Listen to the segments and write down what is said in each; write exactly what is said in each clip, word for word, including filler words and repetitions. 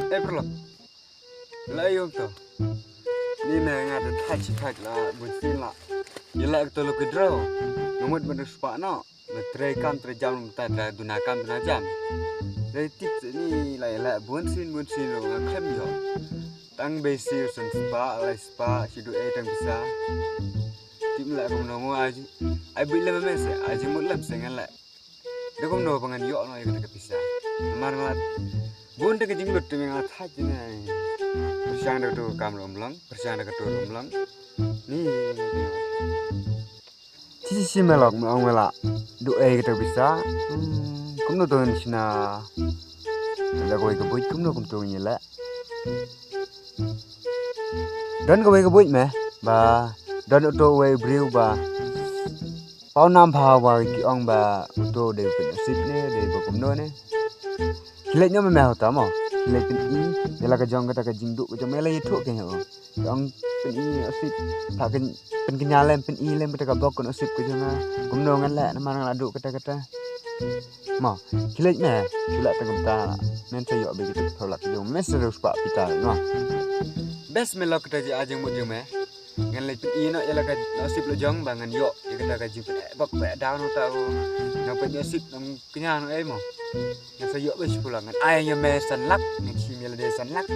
Eh, paralok. La ïoh to. Ni na nga da thach thach la bun sien la. Ïa la to lucky draw. Nga mut ban da spah noh. Ba trei kam trei jam mynta, trei duna kam duna jam. Trei tip seh ni la ïa la bun sien bun sien ruh nga khlem ïoh. Tang bei siew san spah, lai spah, shi du ei tang pisa. Tip la kumno mo ai. Ai bit lem me seh, ai jingmut lem seh ngan la. Da kumno ba ngan ïoh noh ïa kata ka pisa. Namar nga bun da ka jinglut te me nga thach ne. Pyrshang da ka tu ka kam ruh ym long, pyrshang da ka tu ruh ym long. Ni. Chi chi chi me lok me ong me la. Du ei kata ka pisa. Hmm, kumno to ngan shna. Da kawei ka buit kumno kumto ngi la. Don kawei ka buit me ba don uto uwei u briew ba paw nam pha ba ki ong ba uto dei u pynïasip ne dei ba kumno ne. Khie leit noh me me hota mo. Khie leit pyni ïa la ka jong kata ka jingduh ka jong me la ïathuh ke ho. Ki ong pyni ïasip pha kan pynkynja lem pyni lem kata ka bok kan ïasip ka jong nga. Kumno ngan leh namar nga la duh kata kata. Mo, khie leit me, khie leit tang kumta. Men sa ïoh beit kita ka phew lak jong me sa riewspah pita mo. Best me lok kata ji a jingmut jong me. Ngan leit pyni noh ïa la ka nusip la jong ba ngan ïoh ïa kata ka jingpyneh bok ba down ta u. Ngan pyni nusip ngan kynja noh ei mo. Ngan sa ïoh beit shiphew lak ngan ai ïa me san lak, ngan shim ïa lade san lak.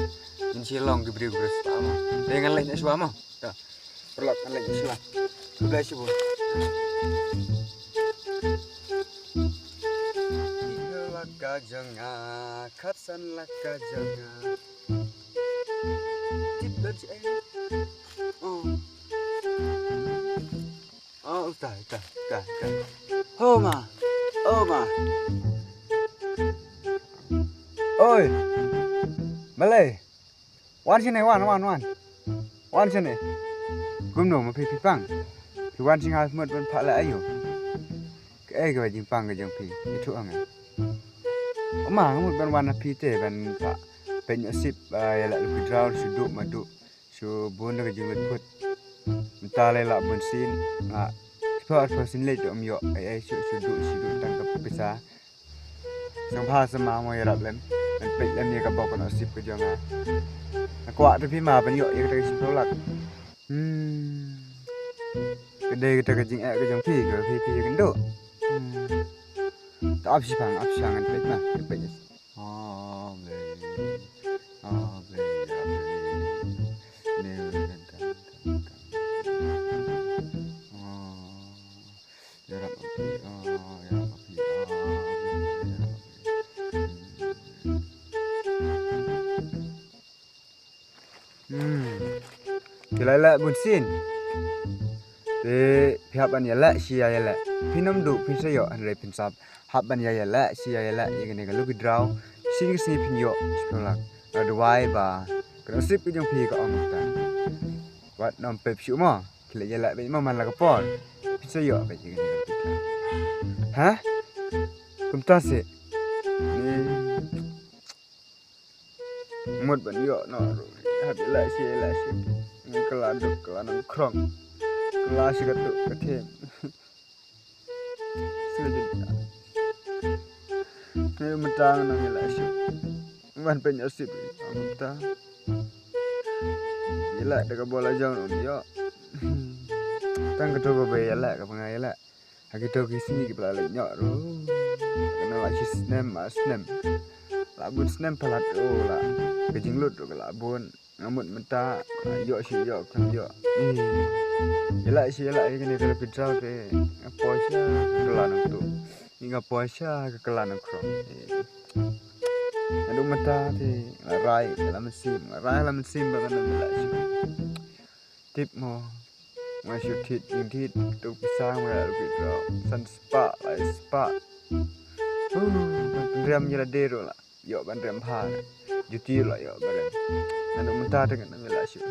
Ngan shi long ki briew ki briew spah mo. Te ngan leit noh shwa mo. Ta. Paralok ngan leit shwa. Khublei shibun. Laka jong nga, khatsan laka jong nga. Tip da ji eh. Oh. Oh, utai, utai, utai, utai. Ho ma. Oh ma. Oi. Malay. Wan shane, wan, wan, wan. Wan shane. Kumno ma phi phi pang. Phi wan shinga mut ban phah la ayo. Kaei kaba jingpang ka jong phi. Ïathuh ha nga. Oma, nga mut ban wan ha phi te ban phah. Peit nusip, ah, ïa la lucky draw shu duh ma duh. Shu bun da ka jinglut phut. Mynta lei la bun sien. Nga. Shu phah sien leit ym ïoh. Ai ai shu shu duh shu duh tang ka pisa. Sngewbha sa ma mo ïarap lem. Ngan peit lem ïa ka bok ka nusip ka jong nga. Nga kwah te phi ma ban ïoh ïa kata ka shiphew lak. Hmm. Ka dei kata ka jingeh ka jong phi ka phi phi kynduh. Hmm. Ta ap shipang ap shipang ngan peit ma ngan peit. Ïarap ma phi, ah, ïarap ma phi, ah, ïarap ma phi. Hmm. Ki la ïaleh bun sien. Te phi hap ban ïaleh shi ïa ïaleh. Phin ym duh phin sa ïoh hynrei phin sa hap ban ïa ïaleh shi ïa ïaleh ïa kane ka lucky draw. Shisien ka sngi phin ïoh shiphew lak. Nga duwai ba ka nusip ka jong phi ka ong kumta. Wat nym pep shuh mo. Khie leit ïaleh beit mo man la ka por. Phin sa ïoh beit ïa kane ka lucky draw. Ha? Kumta seh. Ni. Mut ban ïoh noh ruh. Hap ïaleh shi ïaleh shi. Ngi kylla duk kylla nongkhrong. Kylla shi katto katne. Shi katto. Ngi mynta ngi nang ïaleh shi. Ban pynïasip mynta. Ïaleh da ka bor la jong ruh ym ïoh. Tang katto kaba ïaleh kaba nga ïaleh. Ha kito ki sngi kiba la leit noh ruh. Kane la shi snem, ar snem. La bun snem palat ruh la. Ka jinglut ruh ka la bun. Nga mut mynta, ïoh shi ïoh khlem ïoh. Hmm. Ïaleh shi ïaleh ïa kane ka lucky draw te. Nga poi sha ka kylla nongtuh. Nga poi sha ka kylla nongkhrong. Hmm. Naduh mynta te nga rai la mynsiem, nga rai la mynsiem ba ngan ïaleh shi. Tip mo. Nga shu thied jingthied tu pisa nga la lucky draw. San spah, lai spah. Huh, ban pynrem ïa lade ruh la ïoh ban rem bha. Juti ruh la ïoh ban rem. Naduh mynta te ngan ym ïaleh shuh.